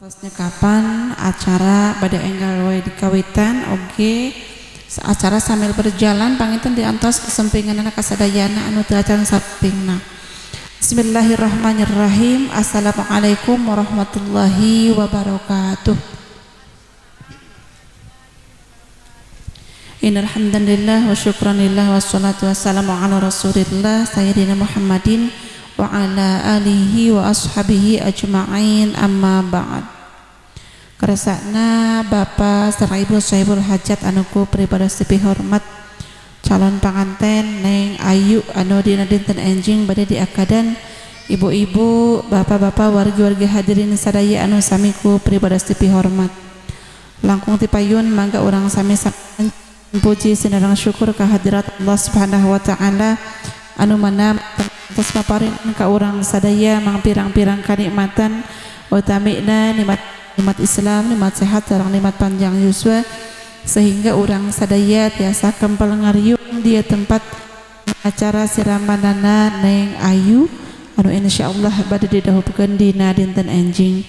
Waktosnya kapan acara bade enggal wae dikawitan oge acara sambil berjalan panginten diantos kesempinganna kasadayana anu teu acan sampingna. Bismillahirrahmanirrahim. Assalamualaikum warahmatullahi wabarakatuh. Innal hamdalillah wa syukranillah wassalatu wassalamu ala Rasulillah sayyidina Muhammadin wa ala alihi wa ashabihi ajma'in, amma ba'd. Keresakna Bapak sareng Ibu sahibul hajat anu ku pribados dipihormat, calon panganten Neng Ayu anu dina dinten enjing bade diakadan, ibu-ibu, bapak-bapak, wargi-wargi hadirin sadaya anu sami ku pribados dipihormat. Langkung tipayun mangga urang sami puji sinareng syukur kehadirat Allah Subhanahu wa taala anu mana tos paparin ka urang sadaya mangpirang-pirang kanikmatan, utamina nikmat nikmat Islam, nikmat sehat sareng nikmat panjang yuswa, sehingga urang sadaya tiasa kempel ngariung dia tempat acara siramanana Neng Ayu anu insyaallah bade didahupkeun dina dinten enjing.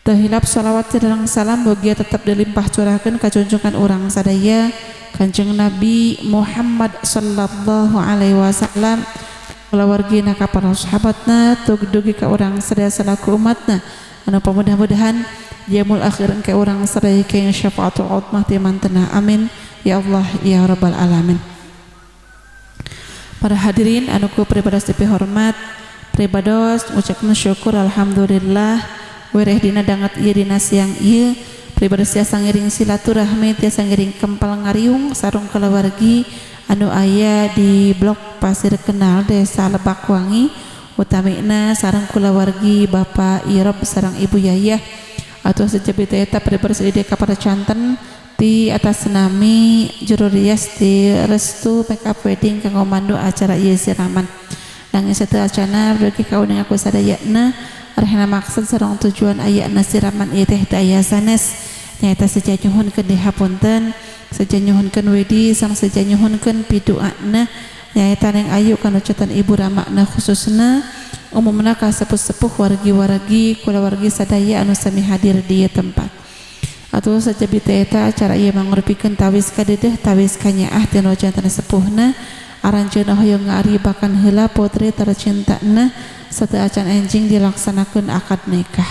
Teu hilap shalawat sareng salam bogia tetap dilimpah curahkeun ka junjungan urang sadaya Kanjeng Nabi Muhammad sallallahu alaihi wasallam, kulawargina ka para sahabatna tug dugi ka urang sadaya salaku umatna anu pamudah-mudahan yaumul akhir engke urang sadaya kenging syafaatul uzmah ti mantena. Amin ya Allah ya rabbal alamin. Para hadirin anu ku pribados dipihormat, pribados ngucapkeun syukur alhamdulillah wereh dina danget ieu dina siang ieu pribados tiasa ngiring silaturahmi, tiasa ngiring kempel ngariung sareng kulawargi anu aya di Blok Pasir Kenal Desa Lebakwangi, utamina sareng kulawargi Bapak Irob sareng Ibu Yayah atau sejabi eta pribados di kepada canten di atas nami juru rias di Restu Makeup Wedding kanggo mandu acara ieu siraman. Nanging sateu acana bagi kauning aku sadayana arahna maksud sareng tujuan ayana siraman ieu teh teu aya sanes, nyaeta seja nyuhunkeun dihapunten, seja nyuhunkeun wedi sareng seja nyuhunkeun piduana nyaeta Neng Ayu kana ucatan ibu ramana khususna umumna ka sepuh-sepuh wargi-wargi kulawargi sadaya anu sami hadir di ieu tempat. Atau sajabi teh eta acara ieu mangrupikeun tawis kadeudeung tawis kanyaah tina janten sepuhna aranjeunna hoyong ngaribakan heula putri tercintana sateu acan enjing dilaksanakeun akad nikah.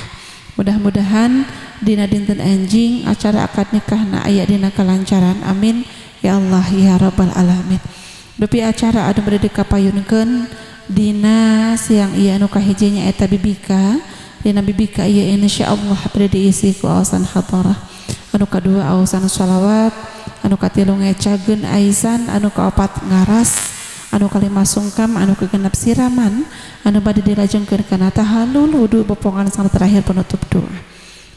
Mudah-mudahan dina dinten enjing acara akad nikahna aya dina kelancaran. Amin ya Allah ya rabbal alamin. Dupi acara anu bade dikapayunkeun dina siang ieu anu kahiji nya eta bibika. Dina bibika ieu insyaallah bade diisi ku aosan hadarah, anu kadua aosan shalawat, anu katilu ngecageun aisan, anu kaopat ngaras, anu kalima sungkam, anu kagenep siraman anu bade dilajengkeun kana tahallul wudu bopongan sareng terakhir penutup doa.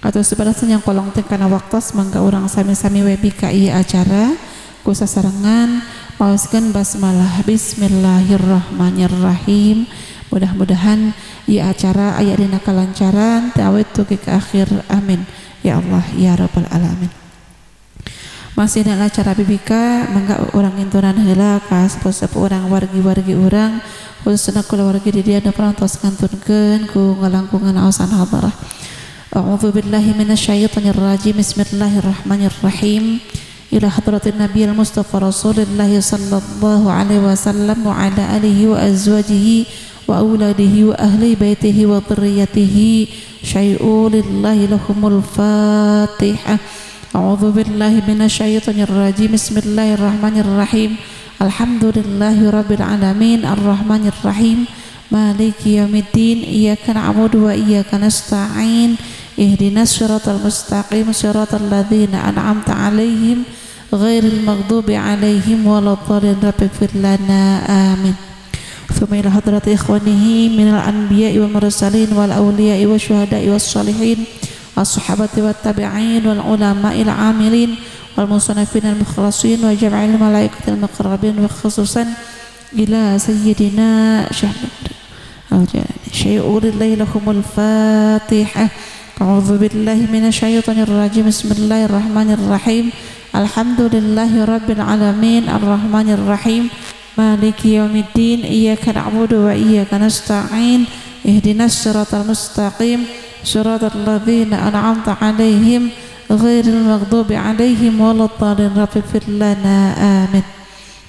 Atau sebalas yang kolong teh kana waktos mangga urang sami-sami we bika ieu acara ku sasarengan maoskeun basmalah. Bismillahirrahmanirrahim. Mudah-mudahan ieu acara aya dina kalancaran awet dugi ka akhir. Amin ya Allah ya rabbal alamin. Masih dalam acara bibika mangga urang intunan heula ka sepuh-sepuh urang, wargi-wargi urang khususna kulawargi di dieu anu parantos ngantunkeun ku ngalangkungan aosan hadarah. A'udzu billahi minasyaitonir rajim. Bismillahirrahmanirrahim. Ila hadratin Nabiyil Mustafa Rasulillah sallallahu alaihi wasallam wa ala alihi wa azwajihi wa auladihi wa ahli baitihi wa dzurriyyatihi syai'u lillahi lahumul Fatihah. A'udzu billahi minasyaitonir rajim. Bismillahirrahmanirrahim. Alhamdulillahi rabbil alamin arrahmanir rahim maliki yaumiddin iyyaka na'budu wa iyyaka nasta'in ihdinas siratal mustaqim siratal ladzina an'amta 'alaihim ghairil maghdubi 'alaihim waladdallin rabbighfir lana amin. Thumma ila hadrati ikhwanihi minal anbiya'i wal mursalin wal awliya'i wasyuhada'i was sholihin as-sahabati wat tabi'in wal ulama'il 'amilin wal musannifin al mukhlasin wa jam'il malaikatil muqarrabin wa khususan ila sayyidina Syekh al-Jalani syai'u lillahi lahumul Fatihah. A'udzu billahi minasyaitonir rajim. Bismillahirrahmanirrahim. Alhamdulillahi rabbil alamin arrahmanir rahim maliki yaumiddin iyyaka na'budu wa iyyaka nasta'in ihdinas siratal mustaqim Shiratal ladzina an'amta 'alaihim ghairil maghdubi 'alaihim waladdallin. Rabbighfir lana amin.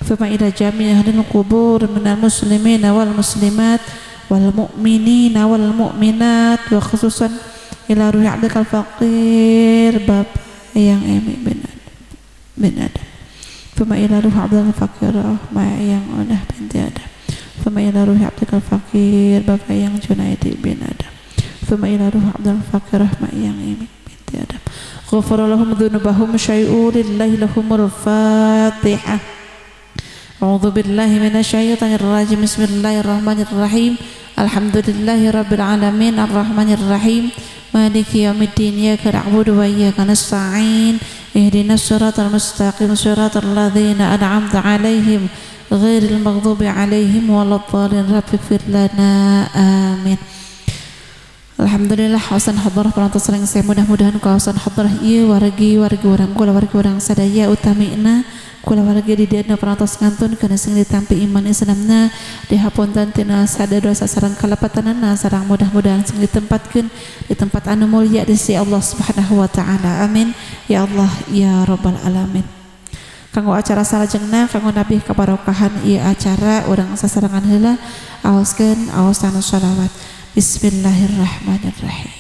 Thumma ila jami'i ahlil qubur minal muslimina wal muslimat wal mu'minina wal mu'minat wa khususan ila ruhi abdikal faqir Bapak Yang Emi bin Adam. Thumma ila ruhi abdikal faqir Ma Yang Odah binti Adam. Thumma ila ruhi abdikal faqir Bapak Yang Junaidi bin Adam. Thumma ila ruhi abdikal faqir Ma Yang Emi binti Adam. Ghafara lahum dzunubahum syai'u lillahi lahumul Fatihah. A'udzu billahi minasyaitonir rajim. Bismillahirrahmanirrahim. Alhamdulillahi rabbil alamin arrahmanir rahim maliki yaumiddin iyyaka na'budu wa iyyaka nasta'in ihdinas siratal mustaqim siratal ladzina an'amta 'alaihim ghairil maghdubi 'alaihim waladdallin. Rabbighfir lana amin. Alhamdulillah kawasan hadrah parantos rengse, mudah-mudahan kawasan hadrah ieu wargi-wargi urang kula wargi urang sadaya utamina kula wargi di dieu parantos ngantun kana sing ditampi iman Islamna dihapunten tina sada dosa sareng kalepatanana sareng mudah-mudahan sing ditempatkeun di tempat anu mulia di sisi Allah Subhanahu wa taala. Amin ya Allah ya rabbal alamin. Kanggo acara salajengna kanggo nabih kabarokahan ieu acara urang sasarengan heula aoskeun aosan shalawat. Bismillahirrahmanirrahim.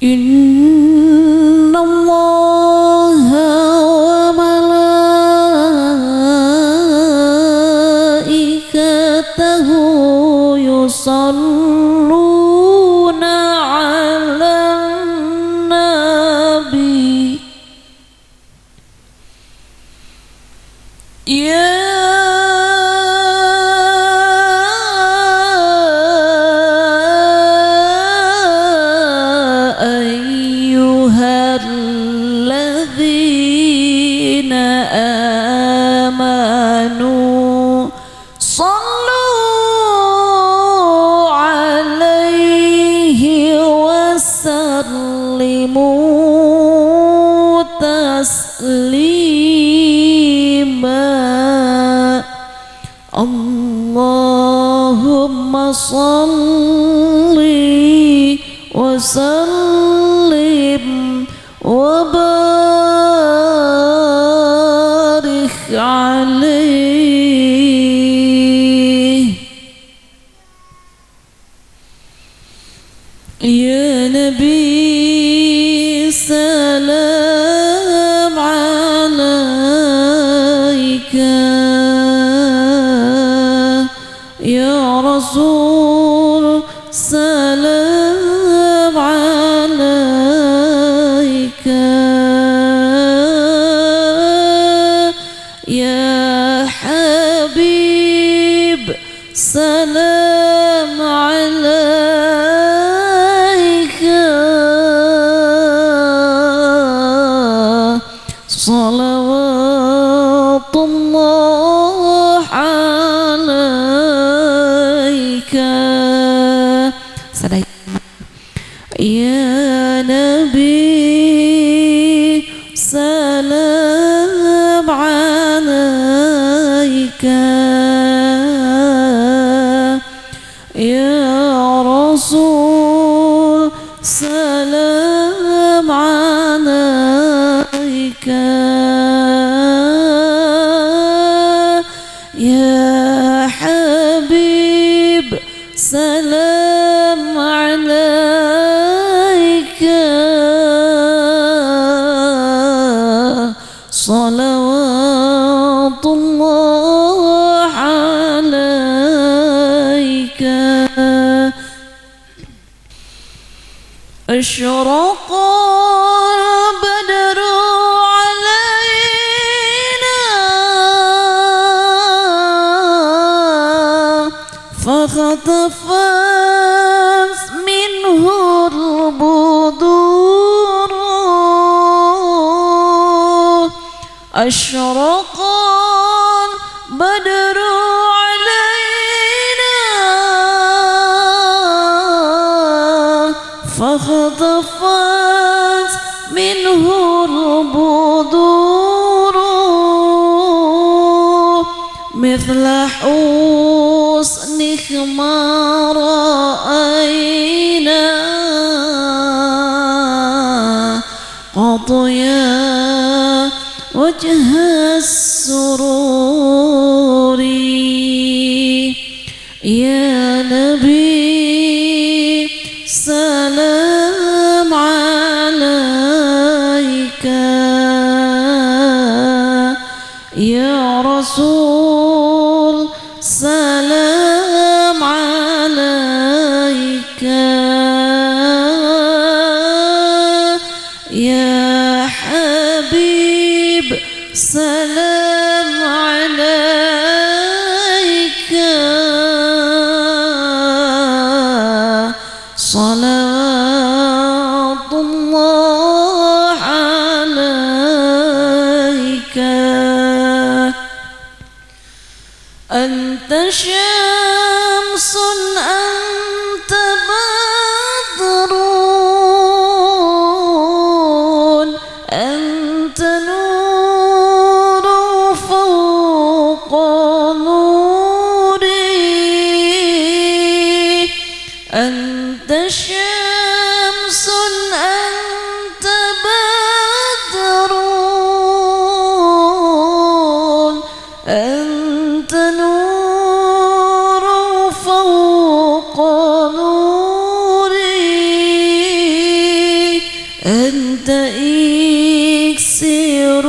Inna Allaha wa malaikatahu yusalluna 'alan nabi ya amanu sallu alaihi wasallimu taslima. Allahumma salli wa sallim wa barik alaihi. Ya Nabi salam alaika, ya Rasul salam alaika, ya Habib salam alaika, salawatullah alaika. Ya Nabi salam alaika, ya Rasul salam alaika, ya Habib salam alaika, salawatullah alaika. Asyraqa al-badru alaina fakhatafat minhu al-budur. Asyraqa al-badru alaina fakhatafat minhu al-budur mithla husnik ma. قط يا وجه السرور يا نبي سلام عليك يا رسول سلام عليك يا حبيب سلام عليك صلوات الله عليك أنت شمس أنت بدر أنت نور فوق نوري أنت شمس أنت بدر أنت نور فوق نوري أنت إكسير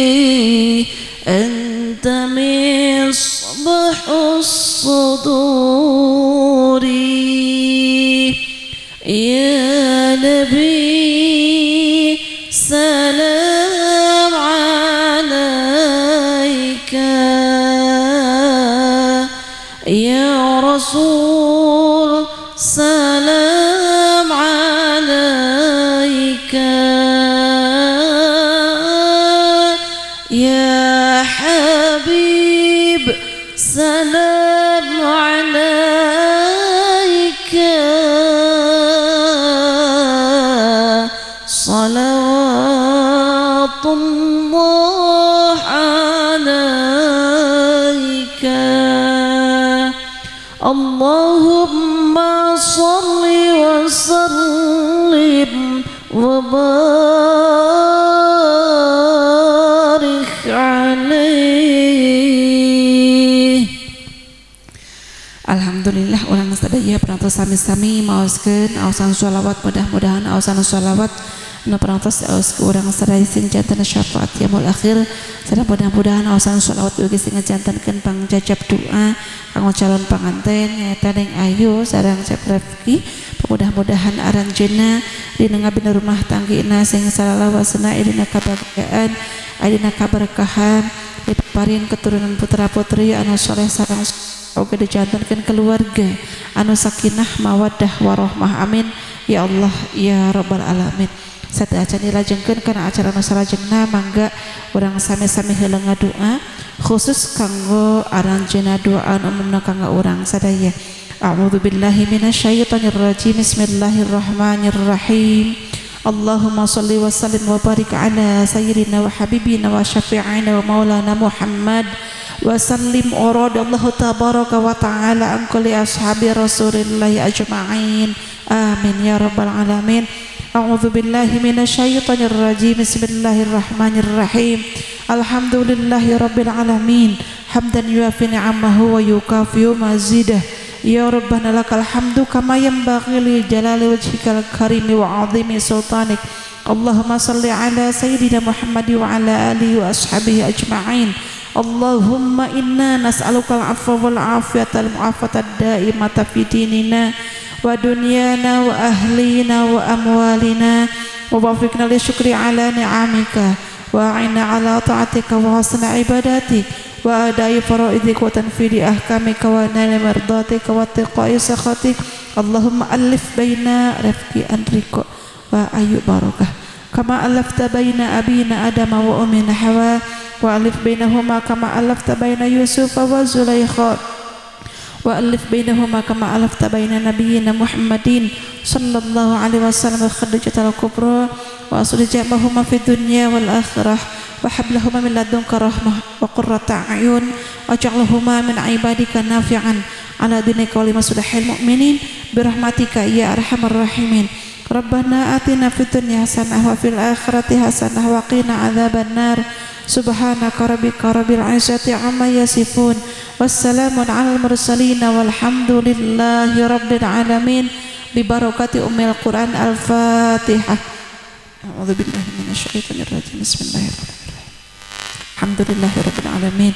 وغالي أنت مصباح الصدور يا نبي سلام عليك يا رسول سلام عليك يا حبيب سلام عليك صلوات الله عليك اللهم صل وسلم وبارك عليه. Alhamdulillah urang sadaya parantos sami-sami maoskeun aosan sholawat, mudah-mudahan aosan sholawat nu parantos aos ku urang sadaya sing janten syafaat yaumul akhir, sareng mudah-mudahan aosan sholawat ugi sing ngajantenkeun pangjajab doa kanggo calon panganten nyaeta Neng Ayu sareng Cep Refki. Mudah-mudahan aranjeunna dina ngabina rumah tanggina sing salalawasna dina kabahagiaan, dina kaberkahan, dipaparin keturunan putra putri anu soleh sareng oge dijantenkeun keluarga anu sakinah mawaddah warahmah. Amin ya Allah ya rabbal alamin. Sateuacan dilajengkeun kana acara nu salajengna, mangga urang sami-sami heula ngadoa khusus kanggo aranjeunna doa umumna kanggo urang sadaya. A'udzu billahi minasyaitonir rajim. Bismillahirrahmanirrahim. Allahumma shalli wa sallim wa barik ala sayyidina wa habibina wa syafi'ina wa maulana Muhammad wa sallim uradallahu tabaraka wa ta'ala an kulli ashabi rasulillahi ajma'in. Amin ya rabbal alamin. A'udzu billahi minasyaitonir rajim. Bismillahirrahmanirrahim. Alhamdulillahi rabbil alamin. Hamdan yuafi ni'amahu wa yukafi'u mazidah. Ya Rabbana lakal hamdu kama yanbaghi li jalali wajhikal karimi wa 'azimi sultanik. Allahumma salli ala sayyidina Muhammad wa ala alihi wa ashabihi ajma'in. Allahumma inna nas'aluka al-'afwa wal 'afiyata al-mu'afata ad-da'imata fi dinina wa dunyana wa ahlina wa amwalina wa wafiqna li syukri ala ni'amika wa a'inna ala ta'atika wa husna ibadatik wa adai faraidik wa tanfidi ahkamika wa nail mardatika wa tiqai sakhatik. Allahumma alif baina rafqi anriko wa ayu barakah kama alafta baina abina adama wa ummina hawa wa alif bainahuma kama alafta baina yusuf wa zulaikha wa alif bainahuma kama alafta baina nabiyyina Muhammadin sallallahu alaihi wasallam wa khadijatal kubra wa aslih jamahuma fid dunya wal akhirah wa hablahuma min ladunka rahmah wa qurrata a'yun waj'alhuma min ibadika nafi'an ala dinika wa limaslahil mu'minin Birahmatika ya arhamar rahimin. Rabbana atina fid dunya hasanah wa fil akhirati hasanah wa qina adzabannar. Subhanaka rabbika rabbil izzati amma yasifun. Wassalamun alal mursalin walhamdulillahi rabbil alamin. Bi barakati ummil Quran. Al-Fatihah. A'udzu billahi minasyaitonir rajim. Bismillahirrahmanirrahim. Alhamdulillahi rabbil alamin.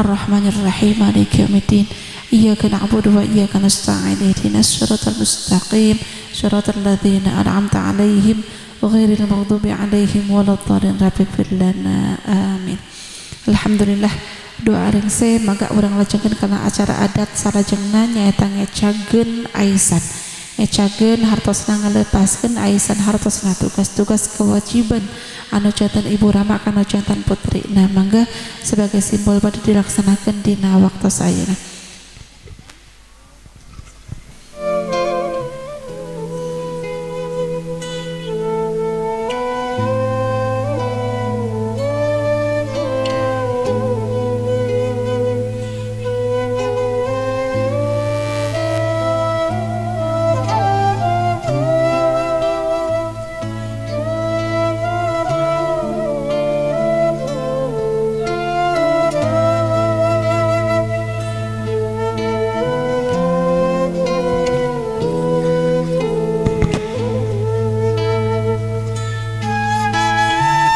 Arrahmanir rahim. Maliki yaumiddin. Iyyaka na'budu wa iyyaka nasta'in. Ihdinas siratal mustaqim. Siratal ladzina an'amta 'alaihim ghairil maghdubi 'alaihim waladdallin. Rabbighfir lana. Amin. Alhamdulillah, doa rengse mangga urang lajengkeun kana acara adat salajengna nyaeta ngecageun aisan. Ngecageun hartosna ngalepaskeun aisan hartosna tugas-tugas kewajiban anu janten ibu rama kana janten putri. Nah mangga sebagai simbol bade dilaksanakeun dina waktos ayeuna.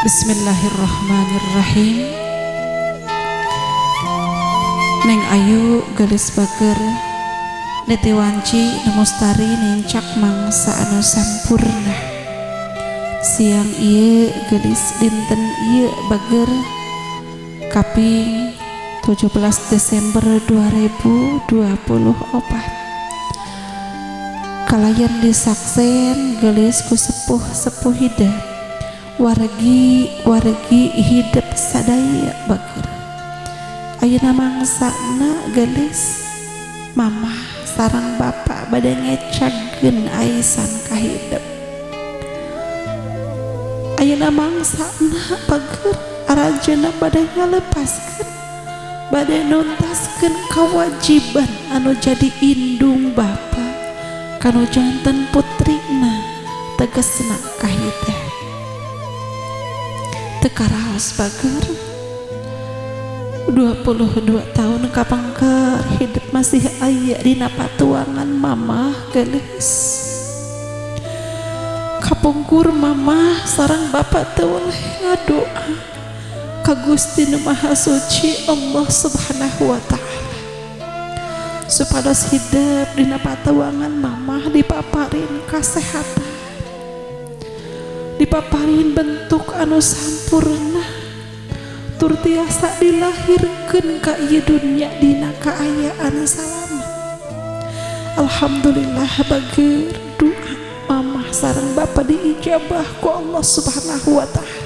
Bismillahirrahmanirrahim. Neng Ayu gelis bager niti wanci nu mustari nincak mangsa anu sampurna. Siang ieu gelis dinten ieu bager kaping 17 Desember 2024. Kalayan disaksen gelis ku sepuh-sepuh hidup, wargi-wargi hidup sadaya bager. Ayeuna mangsana gelis mamah sareng bapak bade ngecageun aisan ka hidup. Ayeuna mangsana bager aranjeunna bade ngalepaskeun, bade nuntaskeun kawajiban anu jadi indung bapa kanu janten putrina tegesna ka hidup. Teu karaos bager 22 tahun kapangker hidup masih aya dina patuangan mamah gelis. Kapungkur mamah sareng bapak teu weleh ngadoa ka Gusti Nu Maha Suci Allah Subhanahu wa Ta'ala supados hidup dina patuangan mamah dipaparin kasehatan, dipaparin bentuk anu sampurna, tur tiasa dilahirkeun ka ieu dunya dina kaayaan salamat. Alhamdulillah bager doa mamah sareng bapa diijabah ku Allah Subhanahu wa Ta'ala.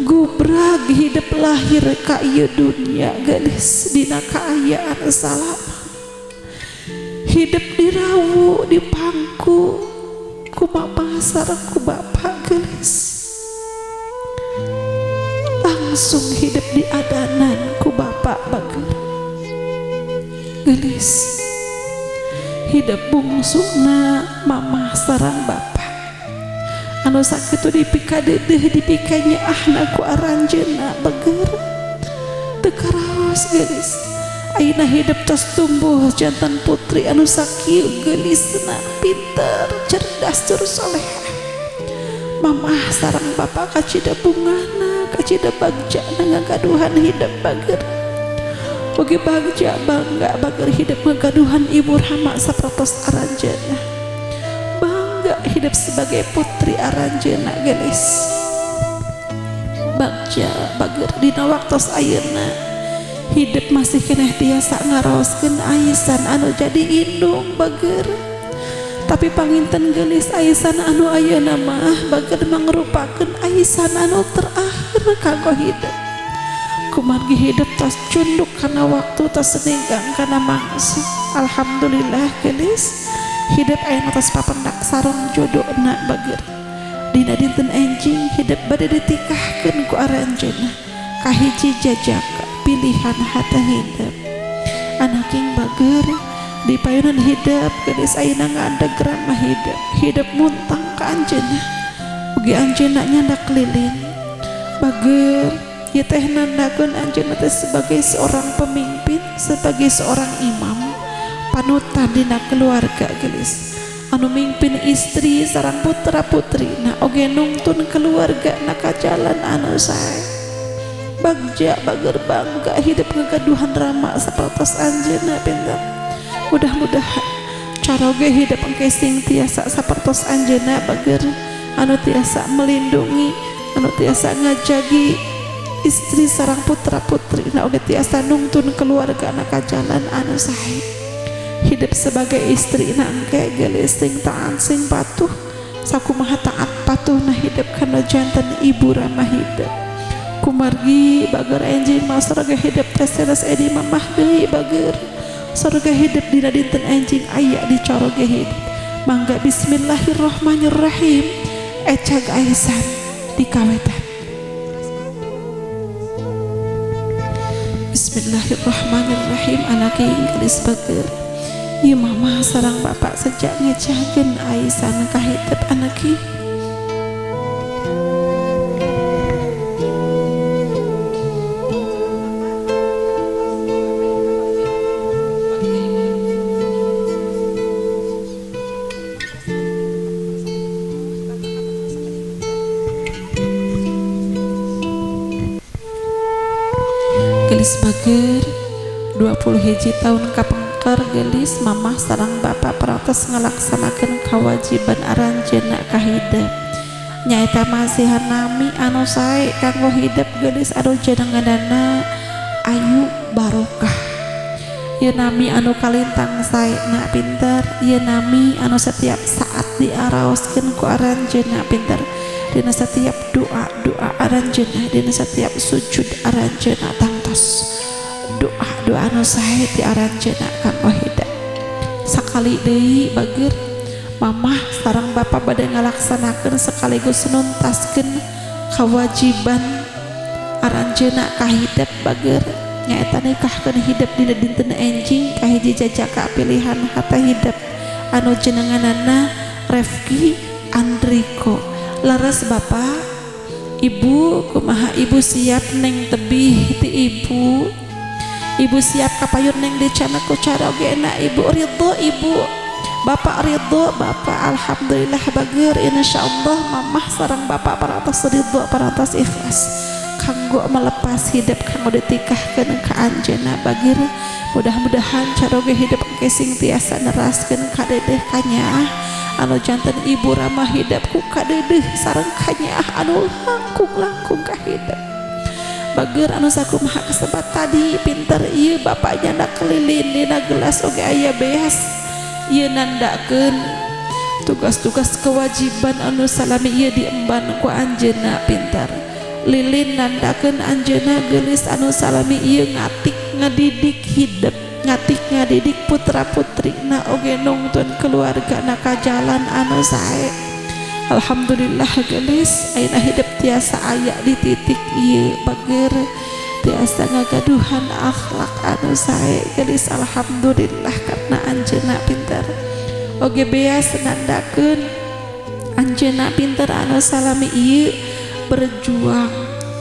Gubrag hidup lahir ka ieu dunya gelis dina kaayaan salamat. Hidup dirawu dipangku ku mama sareng ku bapa gelis. Langsung hidup di adanan ku bapak bager gelis. Hidup bungsuna mamah sareng bapak anu sakitu dipikadeudeeh dipikanya ahna ku aranjeunna bager. Teu karaos gelis. Ayeuna hidup tos tumbuh jantan putri anu sakieu geulisna, pinter, cerdas, tur solehah. Mamah sareng bapak kacida bungahna, kacida bagjana ngagaduhan hidup bager. Oge bagja bangga bager hidup ngagaduhan ibu rama sapertos aranjeunna. Bangga hidup sebagai putri aranjeunna gelis. Bagja bager dina waktos ayeuna hidup masih keneh tiasa ngaraoskeun aisan anu jadi indung bager. Tapi panginten gelis aisan anu ayeuna mah bager mangrupakeun aisan anu terakhir kanggo hidup. Kumargi hidup tos cunduk kana waktu, tos ninggang kana mangsa. Alhamdulillah gelis hidup ayeuna tos papendak sareng jodona bager. Dina dinten enjing hidup bade ditikahkeun ku aranjeunna kahiji jajaka pilihan hati hidup. Anaking bager Di payunan hidep geulis ayeuna ngadeg ramah hidep, hidep muntang ka anjeunna. Ugi anjeunna nyandak lilin. Bager ieu teh nandakeun anjeunna teh sebagai seorang pemimpin, sebagai seorang imam, panutan dina keluarga geulis. Anu mimpin istri sareng putra putrina oge nungtun keluarga na ka jalan anu sae. Bagja bager bangga hidup ngagaduhan rama sapertos anjeunna pinter. Mudah-mudahan caroge hidup engke sing tiasa sapertos anjeunna bager, anu tiasa melindungi, anu tiasa ngajagi istri sareng putra putri na oge tiasa nungtun keluarga na ka jalan anu sae. Hidup sebagai istri na engke geulis sing taat sing patuh, sakumaha taat patuh na hidup kana janten ibu ramah hidup. Kumargi bager enjing mah sorga hidup teh sanes edi mamah deui bager. Sorga hidup dina dinten enjing aya di caroge hidup. Mangga bismillahirrahmanirrahim ecag aisan dikawetan. Bismillahirrahmanirrahim anake gelis bager. Ieu mama sareng bapak sejak ngecageun aisan ka hidup anake. Gelis bager 20 tahun kapengker gelis mamah sareng bapak parantos ngalaksanakeun kewajiban aranjeunna ka hidep nyaeta masihan nami anu sae kanggo hidep gelis anu jenenganana ayu barokah. Ieu nami anu kalintang sae na pinter, ieu nami anu setiap saat diaraoskeun ku aranjeunna pinter. Dina setiap doa-doa aranjeunna, dina setiap sujud aranjeunna tangtos doa-doa anu sae ti aranjeunna kanggo hidep. Sakali deui bager mamah sareng bapa bade ngalaksanakeun sekaligus nuntaskeun kewajiban aranjeunna ka hidep bager nyaeta nikahkeun hidep dina dinten enjing ka hiji jajaka pilihan hate hidep anu jenenganana Refki Andriko. Leres bapak ibu kumaha ibu siap neng tebih ti ibu, ibu siap kapayun neng dicana ku carogena ibu ridho ibu bapak ridho bapak alhamdulillah bager insyaallah mamah sareng bapak parantos ridho parantos ikhlas kanggo melepas hidup kanggo ditikahkeun ka anjeunna bager. Mudah-mudahan caroge hidup engke sing tiasa neraskeun ka dedeh kanyaah anu janten ibu ramah hidup ku kadedeh sareng kanyaah anu langkung-langkung ka hidup bager anu sakumaha kasebat tadi pinter ieu bapak nyanda kelilin dina gelas oge aya beas ieu nandakeun tugas-tugas kewajiban anu salami ieu diemban ku anjeunna pinter. Lilin nandakeun anjeunna geulis anu salami ieu ngatik ngadidik hidup, ngatik ngadidik putra putri na oge nungtun keluarga na ka jalan anu sae. Alhamdulillah geulis ayeuna hidup tiasa aya di titik ieu bager tiasa ngagaduhan akhlak anu sae geulis alhamdulillah karena anjeunna pinter. Oge beas nandakeun anjeunna pinter anu salami ieu berjuang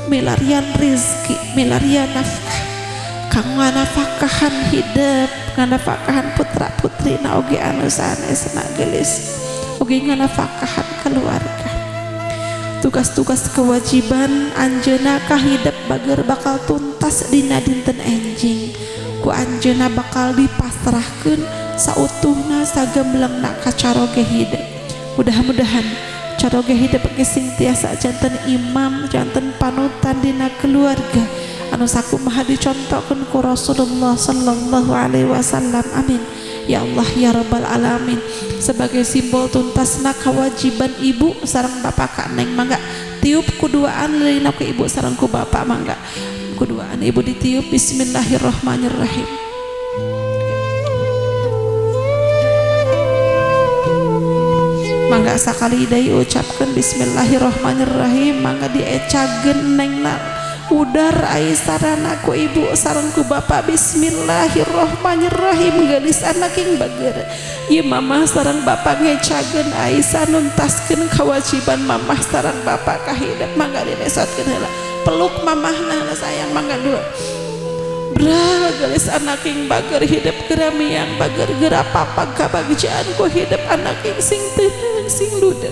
milarian rizki, milarian nafkah kanggo nafkahan hidup, nganafkahan putra putri na oge anu sanesna geulis oge nganafkahan keluarga. Tugas-tugas kewajiban anjeunna ka hidup bager bakal tuntas dina dinten enjing ku anjeunna bakal dipasrahkeun sautuhna sagemblengna ka caroge hidup. Mudah-mudahan caroge hidup sing tiasa janten imam, janten panutan dina keluarga anu sakumaha dicontohkeun ku Rasulullah sallallahu alaihi wasallam. Amin ya Allah ya rabbal alamin. Sebagai simbol tuntasna kewajiban ibu sareng bapak ka neng mangga tiup kuduaan lilina ku ibu sareng ku bapak mangga kuduaan ibu ditiup bismillahirrahmanirrahim. Mangga sakali deui ucapkeun bismillahirrahmanirrahim mangga diecageun nengna Udar aisarana ku ibu sareng ku bapak. Bismillahirrahmanirrahim. Geulis anak ing bager ieu mamah sareng bapak ngecageun Aisyah nuntaskeun kewajiban mamah sareng bapak ka hidep. Mangga diresotkeun heula, peluk mamahna sayang, mangga dua. Bra geulis anak ing bager, hidep geramiang bager, geura papag kabagjaan ku hidep anak ing sing tenang sing ludeg,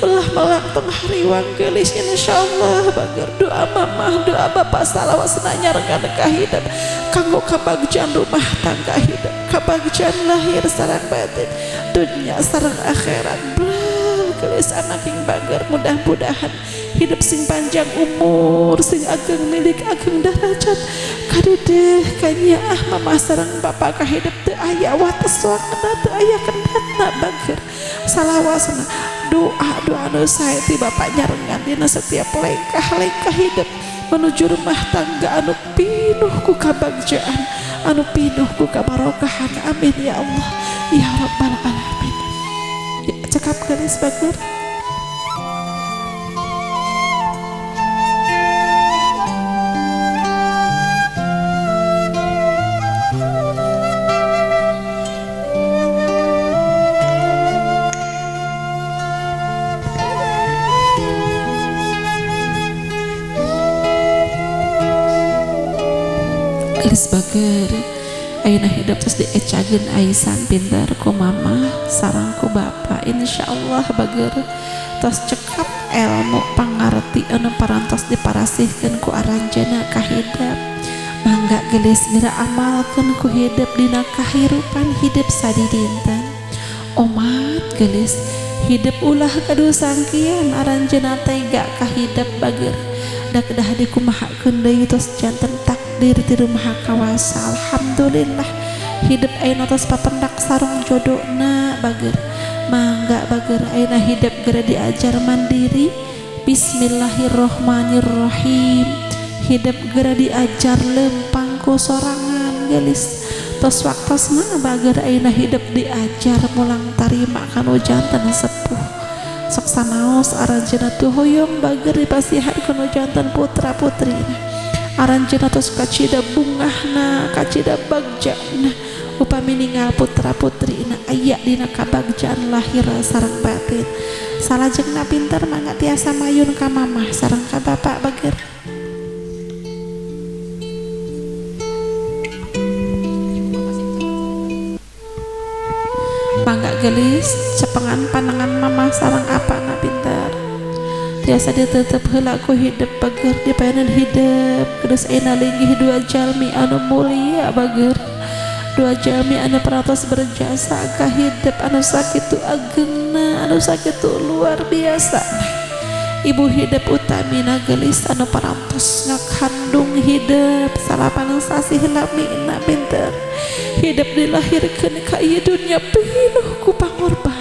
ulah melak tong hariwang geulis. Insyaallah bager, doa mamah doa bapak salawasna nyarengan ka hidep kanggo kabagjaan rumah tangga hidep, kabagjaan lahir sareng batin, dunya sareng akhirat. Bra geulis anak ing bager, mudah-mudahan hidup sing panjang umur, sing ageng milik, ageng derajat, kadedeh kanyaah mamah sareng bapak ka hidup teu aya wates waktuna, teu aya kendatna bager. Salawasna doa doa nu sae ti bapak nyarengan dina setiap lengkah-lengkah hidup menuju rumah tangga anu pinuh ku kabagjaan, anu pinuh ku kabarokahan. Amin ya Allah ya Rabbal alamin. Ya, cekap geulis bager. Geus bager, ayeuna hidup terus diecageun aisan pinter ku mama sareng ku bapa. Insyaallah bager, tos cekap ilmu pangarti anu parantos diparasihkeun ku aranjeunna ka hidep. Mangga geulis geura amalkeun ku hidep dina kahirupan hidep sadidinten. Omat geulis, hidep ulah gaduh sangkian aranjeunna tega ka hidep bager, da kedah dikumahakeun deui tos janten takdir ti Maha Kawasa. Alhamdulillah hidup ayeuna tos papendak sareng jodona bager. Mangga bager, ayeuna hidup geura diajar mandiri. Bismillahirrahmanirrahim. Hidup geura diajar lempang ku sorangan geulis. Tos waktosna bager, ayeuna hidup diajar mulang tarima kanu janten sepuh. Sok sanaos aranjeunna teu hoyong bager dipasihan kanu janten putra putrina. Aranjeunna tos kacida bungahna, kacida bagjana upami ninggal putra putrina aya dina kabagjaan lahir sareng batin. Salajengna pinter, mangga tiasa mayun ka mamah sareng ka bapak bager. Mangga gelis, cepengan panangan mamah sareng apana pinter. Tiasa ditetep heula ku hidep bager, dipaenan hidep geus ayeuna linggih dua jalmi anu mulia bager, dua jalmi anu parantos berjasa ka hidep anu sakitu agengna, anu sakitu luar biasa. Ibu hidep utamina geulis, anu parantos ngakandung hidep salapan sasih lamina pinter. Hidup dilahirkeun ka ieu dunya pinuh ku pangorbanan.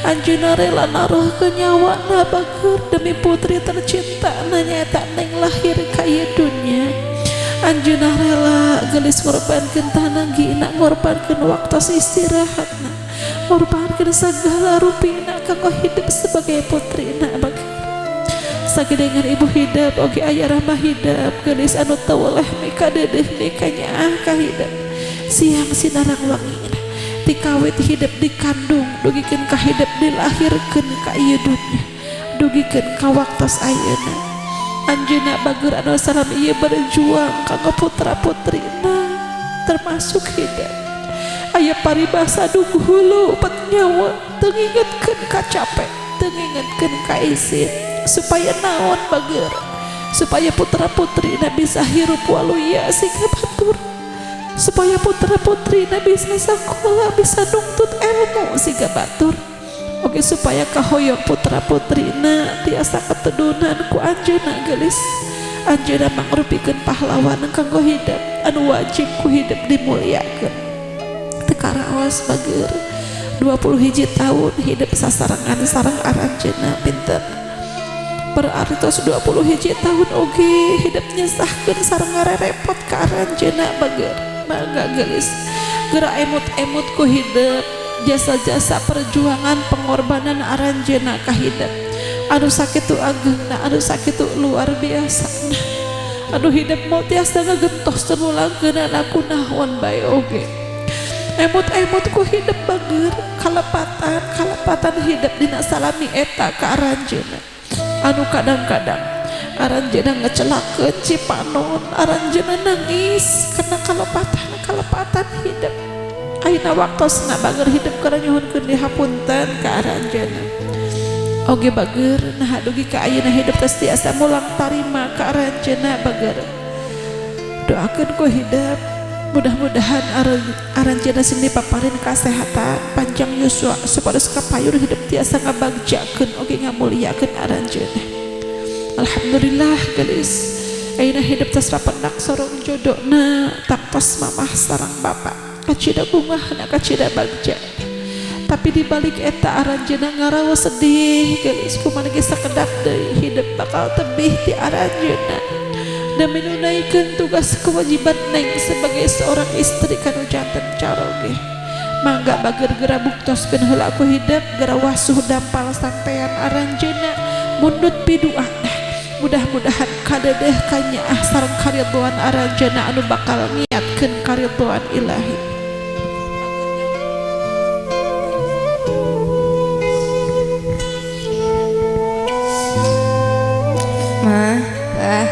Anjeunna rela naruhkeun nyawana bager demi putri tercinta nyaeta neng lahir ka ieu dunya. Anjeunna rela geulis ngorbankeun tanagina, ngorbankeun waktos istirahatna, ngorbankeun sagala rupina kanggo hidup sebagai putrina bager. Sagedengan ibu hidup oge aya rahmah hidup geulis anu teu weleh mikadeudeeh mikanyaah ka hidup. Siang sinarang wangi tikawit hidup dikandung dugikeun ka hidup dilahirkeun ka ieu dunya, dugikeun ka waktos ayeuna. Anjeunna bager anu salam ieu berjuang kanggo putra putrina termasuk hidup. Aya paribasa duh hulu upet nyawa teu ngingetkeun ka capek, teu ngingetkeun ka isin, supaya naon bager, supaya putra putrina bisa hirup waluya siga batur, supaya putra putrina bisa sakola, bisa nungtut ilmu siga batur. Oke, supaya kahoyong putra putrina tiasa ketedunan ku anjeunna geulis. Anjeunna mangrupikeun pahlawan kanggo hidup anu wajib ku hidup dimuliakeun. Teu karaos bager, 20 hiji tahun hidup sasarengan sareng aranjeunna pinter. Berarti tos 20 hiji tahun oge hidup nyesahkeun sareng ngarerepot ka aranjeunna bager. Mangga geulis, geura emut-emut ku hidup jasa-jasa perjuangan pengorbanan aranjeunna ka hidup anu sakitu agengna, anu sakitu luar biasa. Nah, Aduh hidup mau tiasa ngagentos mulangkeun aku naon bae oge. Emut-emut ku hidup bager kalepatan hidup dina salami eta ka aranjeunna. Anu kadang-kadang aranjeunna ngecelakeun cipanon, aranjeunna nangis karena kalepatan hidup. Ayeuna waktosna bager hidup keur nyuhunkeun dihapunten ka aranjeunna. Oge bager nah dugi ka ayeuna hidup tos tiasa mulang tarima ka aranjeunna bager. Doakeun ku hidup mudah-mudahan aranjeunna sing dipaparin kasehatan panjang yuswa supados kapayur hidup tiasa ngabagjakeun oge ngamuliakeun aranjeunna. Alhamdulillah gelis ayeuna hidup tos papendak sorong jodona taktos mamah sareng bapak kacida bungahna kacida bagja. Tapi dibalik eta aranjeunna ngaraos sedih gelis kumaha ge sakedap deui hidup bakal tebih ti aranjeunna demi nunaikan tugas kewajiban neng sebagai seorang istri kanu janten caroge. Mangga bager gera buktoskeun heula ku hidup gera wasuh dampal sampean aranjeunna mundut piduana mudah-mudahan kadedeh kanyaah sareng karidhoan aranjeunna anu bakal ngiatkeun karidhoan ilahi. Ma, bah,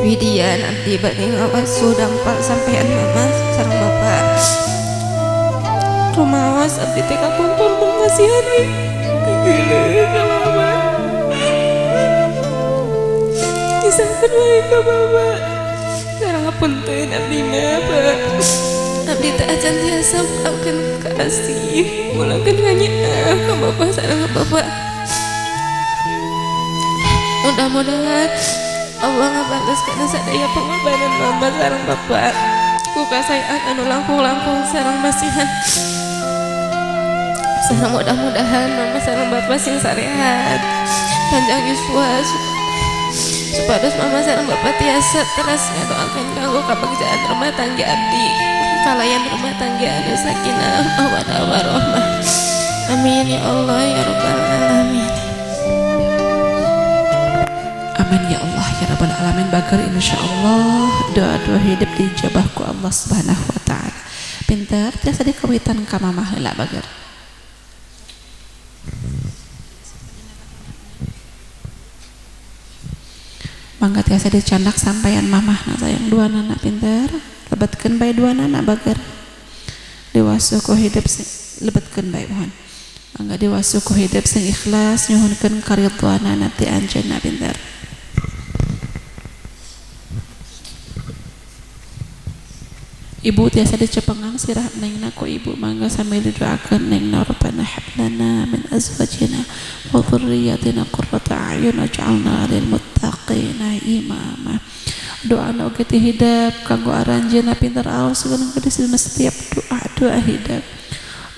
Widya nanti bade ngawasuh dampal sampean mama sareng bapak. Rumaos abdi teh kapungkur masihan we. Geuleuh ka mama. Kisahkeun wae ka mama. Sareng hapunten abdi mah, Pak. Abdi teh acan tiasa ungkapkeun kasih, mulangkeun kanyaah ka bapak sareng bapak. Mudah-mudahan Allah ngabales kana sadaya pengorbanan mama sareng bapak. Ku kasayang anu langkung-langkung sareng masihan. Sareng mudah-mudahan mama sareng bapak sing sarehat, panjang yuswa, supados mama sareng bapak tiasa teras ngadoakeun kanggo kabagjaan rumah tangga abdi, kalayan rumah tangga anu sakinah mawaddah warahmah. Amin ya Allah ya rabbal alamin. Amin ya Allah ya rabbal alamin. Bager insyaallah doa-doa hidup dijabah ku Allah Subhanahu wa taala. Pinter tiasa dikawitan ka mamah heula bager. Mangga tiasa dicandak sampean mamahna sayang dua nana pinter lebetkeun bae dua nana bager. Diwasuh ku hidup lebetkeun bae mohon. Mangga diwasuh ku hidup sing ikhlas nyuhunkeun karidhoanana ti anjeunna pinter. Ibu tiasa dicepengan sirah nengna ku ibu mangga sambil didoakeun nengna rabbana hab lana min azwajina wa dzurriyyatina qurrata a'yun waj'alna lil muttaqina imama. Doana oge ti hidep kanggo aranjeunna pinter aos geus dina setiap doa-doa hidep.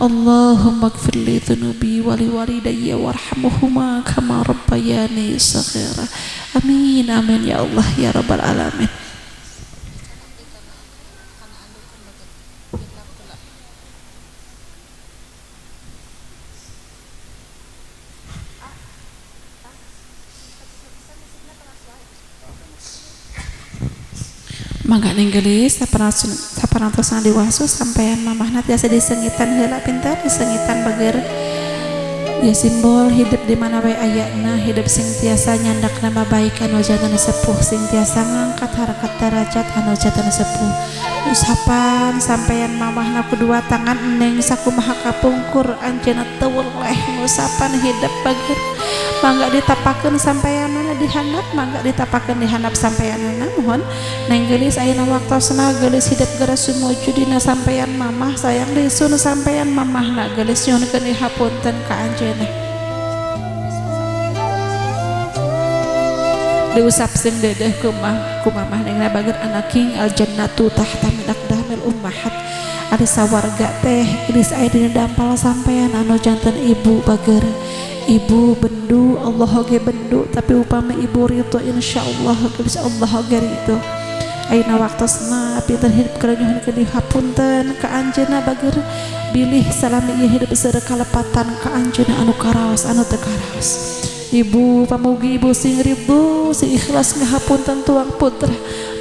Allahumma ighfir li dzunubi wa li walidayya warhamhuma kama rabbayani shaghira. Amin amin ya Allah ya rabbal alamin. Mangga neng geulis saparantosna diwasu sampean mamahna tiasa disengitan heula pintar disengitan bager ya simbol hidup di mana wae ayana hidup sing tiasa nyandak nama baik anu jantan sepuh sing tiasa ngangkat harkat derajat anu jantan sepuh usapan sampean mamahna ku dua tangan neng sakumaha kapungkur anjeunna teu weleh ngusapan hidup bager mangga ditapakeun sampeanana dihandap mangga ditapakeun dihandap sampeanana mohon neng geulis ayeuna waktosna geulis hidup geura sumuju dina sampean mamah sayang disun sampean mamahna geulis nyuhunkeun dihapunten ka anjeunna diusap sing dedeh ku mamah nengna bager anaking al jannatu tahta min aqdamil ummahat ari sawarga teh geulis aya dina dampal sampean anu janten ibu bager. Ibu bendu Allah oge bendu tapi upama ibu ridho insyaallah geus Allah oge ridho. Ayeuna waktosna pinter hidup keur nyuhunkeun dihapunten ka anjeunna bager bilih salami ieu hidup sareng kalepatan ka anjeunna anu karaos anu teu karaos. Ibu pamugi ibu sing ridho sing ikhlas ngahapunten tuang putra.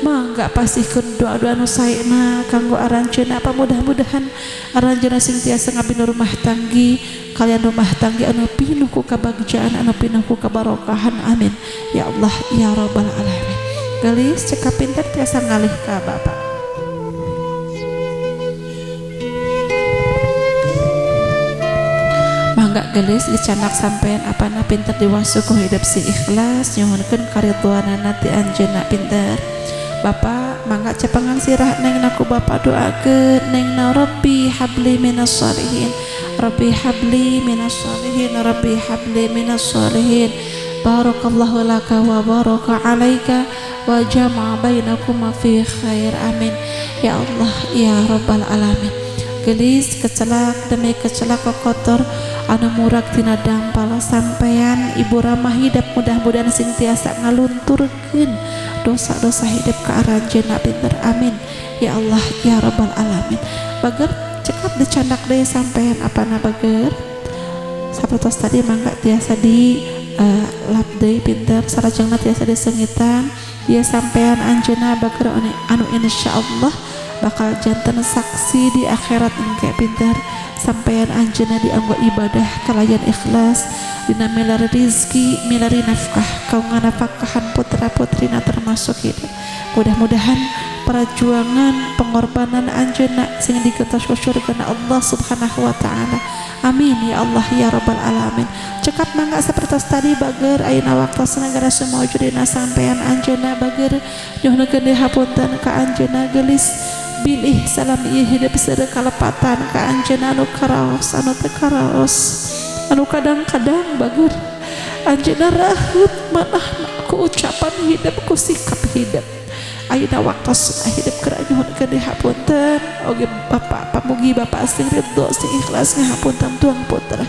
Mangga pasihkeun doa-doa nu saena kanggo aranjeunna, mudah-mudahan aranjeunna sing tiasa ngabina rumah tanggi kalian rumah tanggi anu pinuh ku kabagjaan anu pinuh ku kabarokahan. Amin ya Allah ya rabbal alamin. Gelis cekap pinter tiasa ngalih ka bapak. Mangga gelis dicanak sampean apana pinter diwasu ku hidup si ikhlas nyuhunkeun karidhoanana ti anjeunna pinter. Bapak mangga cepengan sirah neng naku bapak doakeun neng na Rabbi habli minas sholihin, Rabbi habli minas sholihin, Rabbi habli minas sholihin. Barakallahu laka wa baraka alaika wa jama'a bainakuma fi khair. Amin ya Allah ya rabbal alamin. Gelis kecelak demi kecelak kotor anu murag tina dampal sampean ibu ramah hidup mudah-mudahan sing tiasa ngalunturkeun dosa-dosa hidup ka aranjeunna pinter. Amin ya Allah ya rabbal alamin. Bager cekap dicandak deui sampean apana bager sapertos tadi mangga tiasa di lap deui pinter sarajengna tiasa disengitan ya sampean anjeunna bager anu insyaallah bakal janten saksi di akhirat engke pinter. Sampean anjeunna dianggo ibadah kalayan ikhlas dina milari rizki milari nafkah kau nganafkahan putra putrina termasuk hidup. Mudah-mudahan perjuangan pengorbanan anjeunna sing digentos ku surgana Allah Subhanahu wa taala. Amin ya Allah ya rabbal alamin. Cekap mangga sapertos tadi bager ayeuna waktosna gara sumawujudina sampean anjeunna bager nyuhunkeun dihapunten ka anjeunna gelis bilih salam ieu hidup sareng kalepatan ka anjeunna anu karaos anu teu karaos anu kadang-kadang bager anjeunna raheut manahna ku ucapan hidup ku sikap hidup. Ayeuna waktosna hidup keur nyuhunkeun dihapunten oge bapak pamugi bapak sing ridho sing ikhlas ngahapunten tuang putra.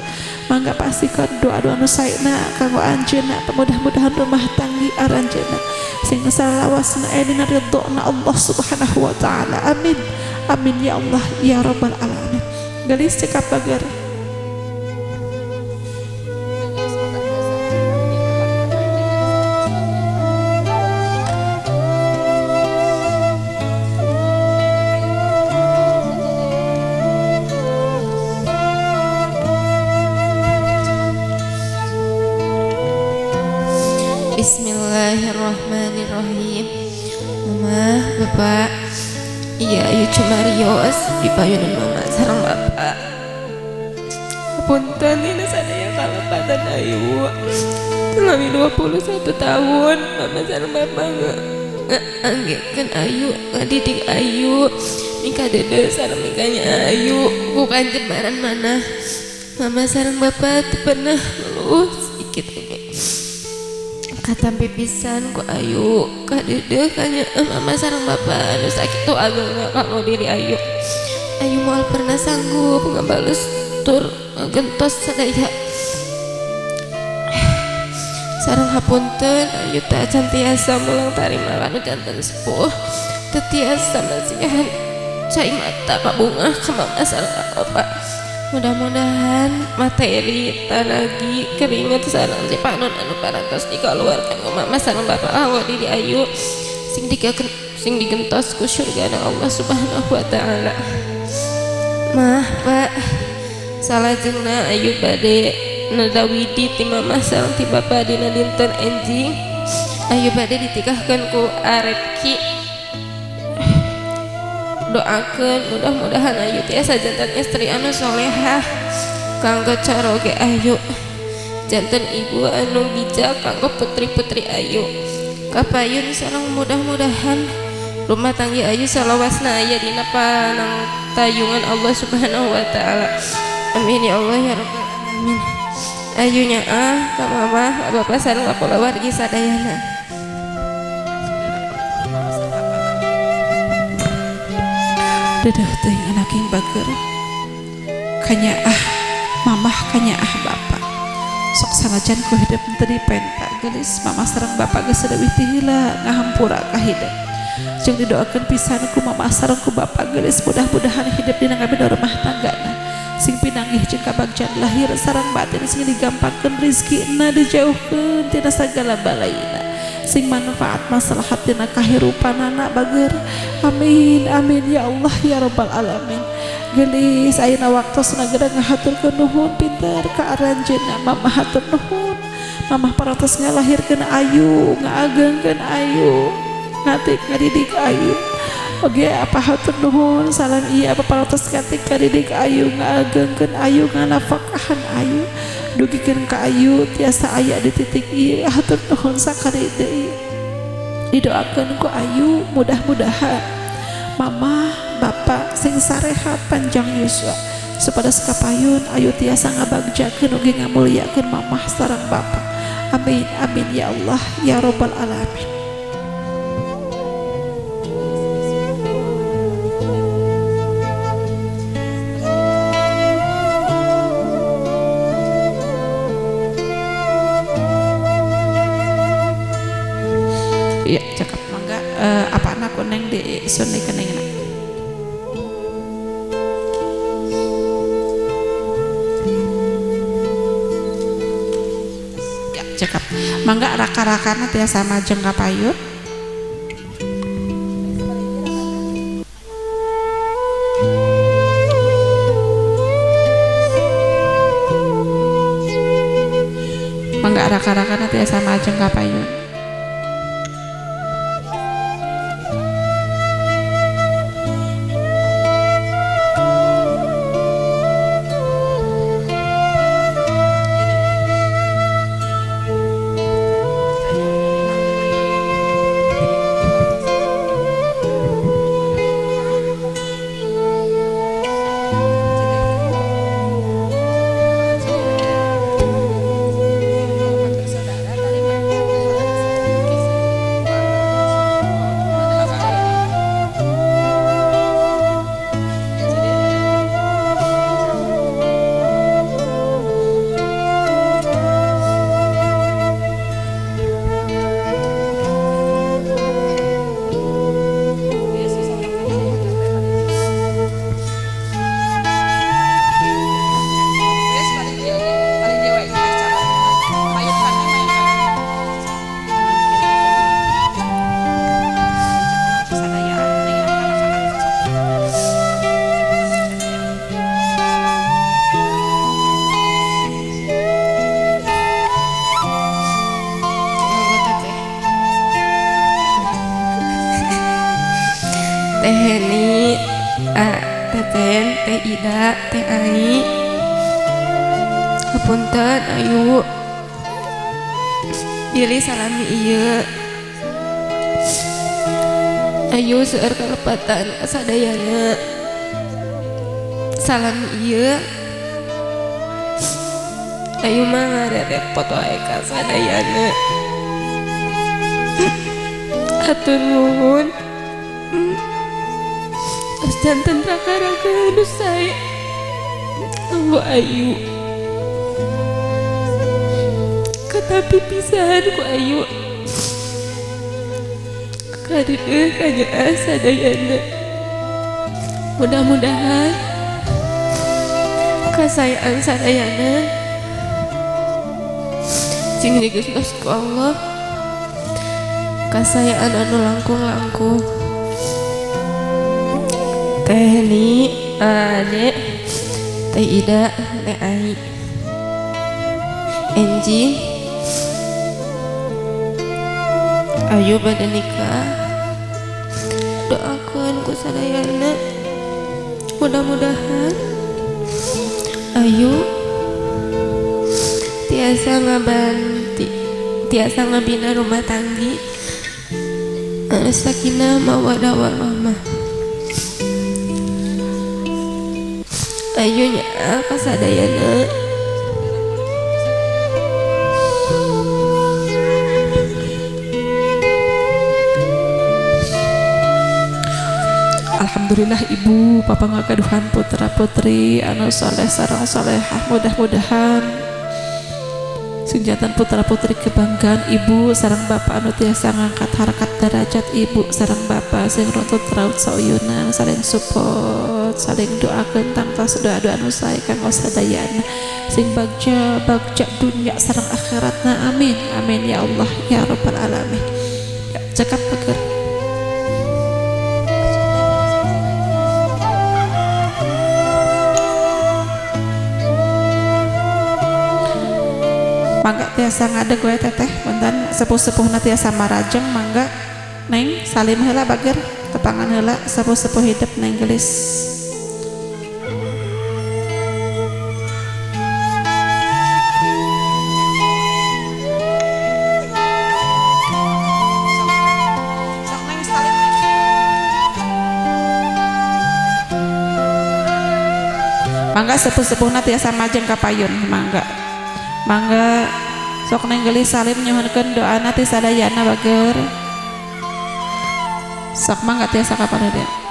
Mangga pasihkeun doa-doa nu saena kanggo anjeunna mudah-mudahan rumah tanggi aranjeunna sing salawasna aya dina ridhona Allah Subhanahu wa taala. Amin amin ya Allah ya rabbal alamin. Gelis cekap bager. Bismillahirrahmanirrahim. Mama, Bapak, iya ayu cumarios di payunan mama sareng bapak. Punten ini sadaya kalepatan ayu. Selama 21 tahun mama sareng bapak nganggekeun ayu, ngadidik ayu, nikah dede sareng nikahnya ayu, bukan jembaran mana. Mama sareng bapak teu pernah ngeluh sedikit oge. Katampi pisan ku ayu kadeudeuk kanya mama sareng bapak anu sakitu agengna kanggo diri ayu. Ayu moal pernah sanggup ngabales tur ngagentos sadaya. Sareng hapunten ayu teh acan tiasa mulang tarima kanu janten sepuh. Teu tiasa masihan cai mata kabungah ka mama sareng bapak. Mudah-mudahan materi tanagi keringet sareng cipanon anu parantos dikaluarkan ku mama sareng bapak kanggo diri ayu sing sing digentos ku surgana Allah Subhanahu wa taala. Mah, Pak, salajengna ayu bade nadawidi ti mama sareng ti bapa dina dinten enjing. Ayu bade ditikahkeun ku Arepki. Doakeun mudah-mudahan ayu tiasa janten istri anu solehah kanggo caroge ayu, janten ibu anu bijak kanggo putri-putri ayu. Kapayun sareng mudah-mudahan rumah tangga ayu salawasna aya dina panangtayungan Allah Subhanahu wa taala. Amin ya Allah ya rabbal alamin. Ayu nyaah ka mama, ka bapak sareng ka kulawargi sadayana. Dedah teuing anak yang bager kanyaah mamah kanyaah bapak sok sanajan ku hidup teu dipenta gelis mama sareng bapak geus leuwih ti heula ngahampura ka hidup jeung didoakeun pisan ku mama sareng ku bapak gelis mudah-mudahan hidup dina ngabina rumah tanggana sing pinang pinanggih jeung kabagjaan lahir sareng batin, sing digampangkeun rezekina, dijauhkeun tina sagala balaina, sing manfaat maslahat dina kahirupanana bager. Amin amin ya Allah ya rabbal alamin. Geulis ayeuna waktosna geura ngahaturkeun nuhun pinter ka aranjeunna. Mamah hatur nuhun, mamah parantos ngalahirkeun ayu, ngaagengkeun ayu, ngatik ngadidik ayu. Oge apa hatur nuhun salam iya apa parantos ngatik ngadidik ayu, ngaagengkeun ayu, nganafakahan ayu, dugikeun ka ayu tiasa aya di titik ieu. Hatur nuhun sakali deui, didoakeun ku ayu mudah-mudahan mama bapak sing sarehat panjang yuswa supados kapayun ayu tiasa ngabagjakeun ugi ngamulyakeun mamah sareng bapak. Amin amin ya Allah ya rabbal alamin. Iya, cakap mangga apa anak neng di sunni keneng nak. Ya, cakap. Mangga raka-rakana tiasa majeng ka payun. Mangga raka-rakana tiasa majeng ka payun. Teh Heni, Teten, Teh Ida, Teh Ai, hapunten ayu bilih salami ieu ayu seueur kalepatan sadayana salami ieu ayu mah ngarerepot wae ka sadayana. Hatur nuhun. Jantan raka-raka anu sae kanggo ayu, katapi pisan ku ayu kadeudeuh kanyaah sadayana. Mudah-mudahan kasayaan sadayana sing digeus ku Allah, kasayaan anu langkung-langkung. Teh Ni, Ade, Teh Ida, Teh Ai, Enji, ayu bade nikah, doakeun ku sadayana mudah-mudahan ayu tiasa ngabanti, tiasa ngabina rumah tanggi anu sakinah mawaddah warahmah. Ayu nya kasadayana. Alhamdulillah ibu papa ngagaduhan putra putri anu soleh sareng solehah, mudah-mudahan Sing janten putra-putri kebanggaan ibu sareng bapak anu tiasa ngangkat harkat derajat ibu sareng bapak sing runtut raut sauyunan saling support saling doakeun tangtos doa-doa anu sae kanggo sadayana sing bagja bagja dunya sareng akhiratna amin amin ya Allah ya rabbal alamin. Ya, cekap bager. Mangga tiasa ngadeg we teteh punten sepuh-sepuhna tiasa marajeng mangga neng salim heula bager tepangan heula sepuh-sepuh hidup neng gelis. Mangga sepuh-sepuhna tiasa majeng ka payun mangga. Mangga sok neng gelis salim nyuhunkeun doana ti sadayana bager. Sok mangga tiasa ka payun.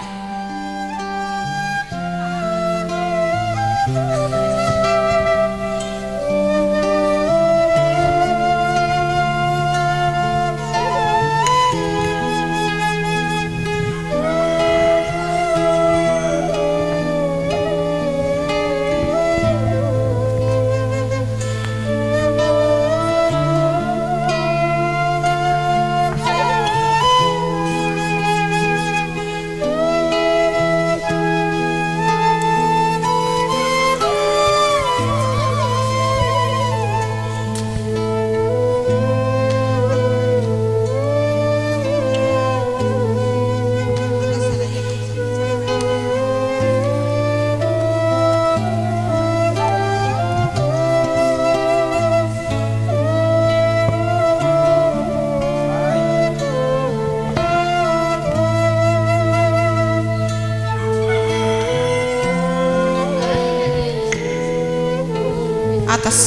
Atas.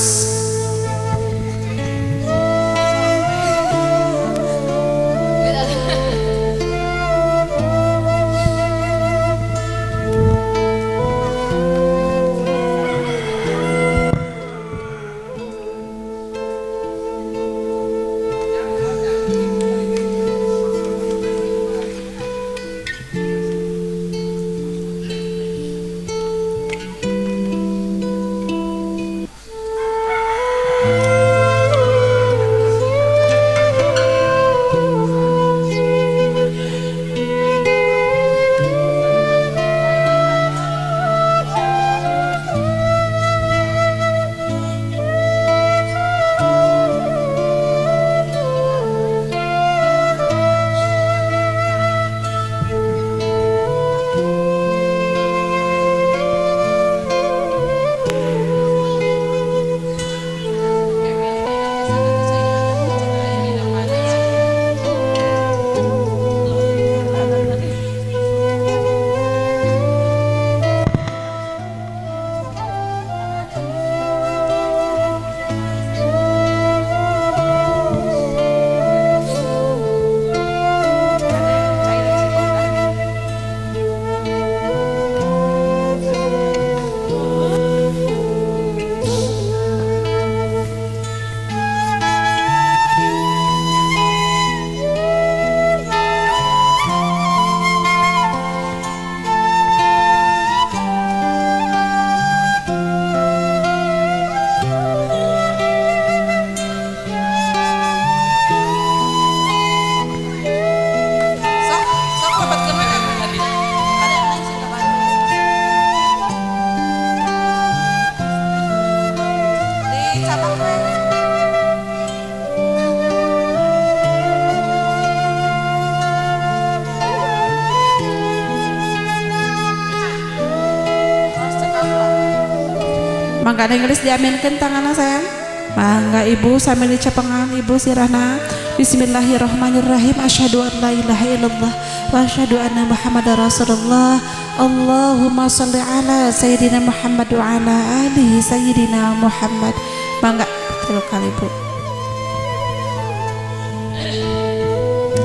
Mangga Inggris diaminkan tanganna sayang. Mangga ibu sambil dicepengan ibu sirahna. Bismillahirrahmanirrahim. Asyhadu an la ilaha illallah wa asyhadu anna Muhammadar Rasulullah. Allahumma sholli ala sayyidina Muhammad wa ala alihi sayyidina Muhammad. Mangga tilu kali bu.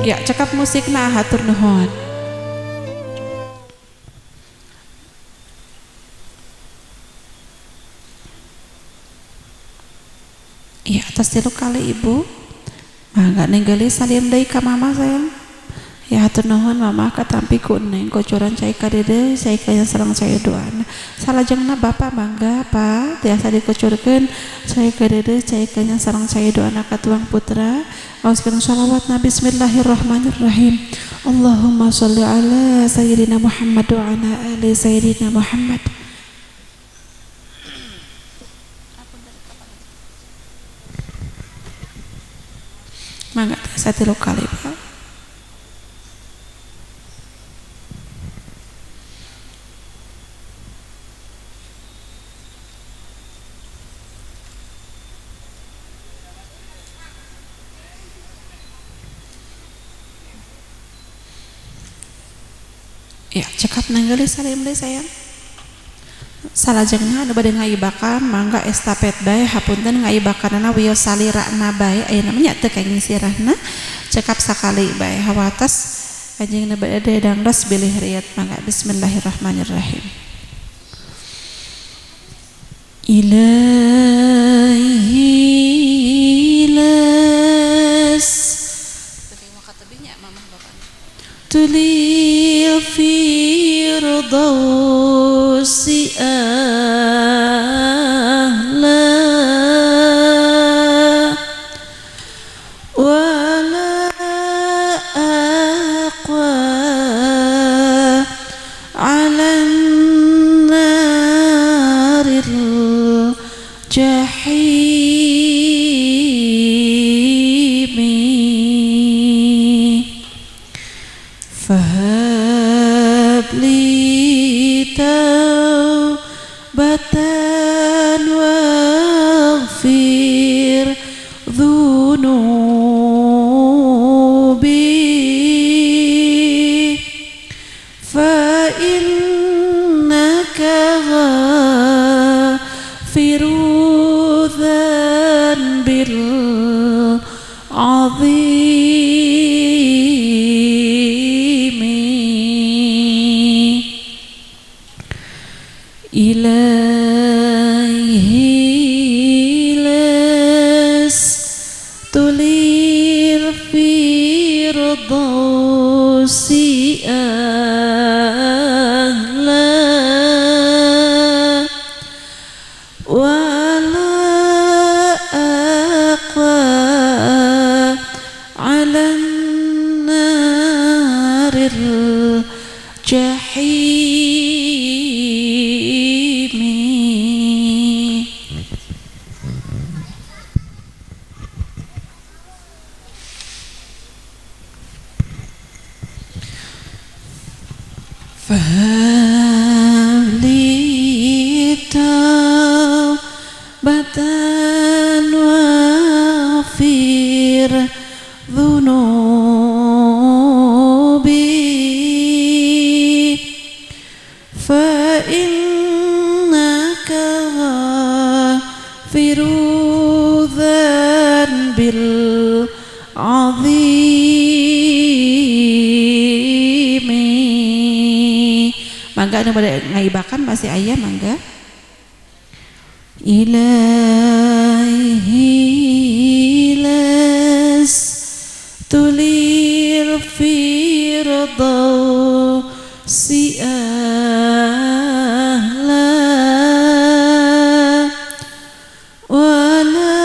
Ya cekap musikna hatur nuhun. Iya, atas 3 kali ibu. Mangga ninggali salim deui ka mama sayang. Ya hatur nuhun mama katampi ku neng kocoran cai ka dede, cai ka yang sareng cai doana. Salajengna bapak mangga pak tiasa dikocurkeun cai ka dede, cai ka yang sareng cai doana ka tuang putra. Auskeun shalawatna bismillahirrahmanirrahim. Allahumma sholli ala sayyidina Muhammad wa ala ali sayyidina Muhammad. Mangga tiasa 3 kali pak. Ya, cekap nanggeuli salim deui sayang. Salajengna anu bade ngaibakan mangga estafet bae hapunten ngaibakanana wios salirana bae ayeuna mah nya teu kenging sirahna cekap sakali bae hawatos anjeunna bade dangdos bilih riat mangga bismillahirrahmanirrahim. Ilahi las tulil firdausi ahla wala aqwa ala naril jahimi fahab li taubatan waghfir dzunubi fa innaka ghafiru dzanbil azim. Ilahi lastu lil firdausi ahla wala aqwa ala naril jahim. Fahab li taubatan waghfir dzunubi fa innaka ghafiru dzanbil azim. Mangga anu bade ngaibakan masih aya mangga. Ilahi lastu lil firdausi ahla wala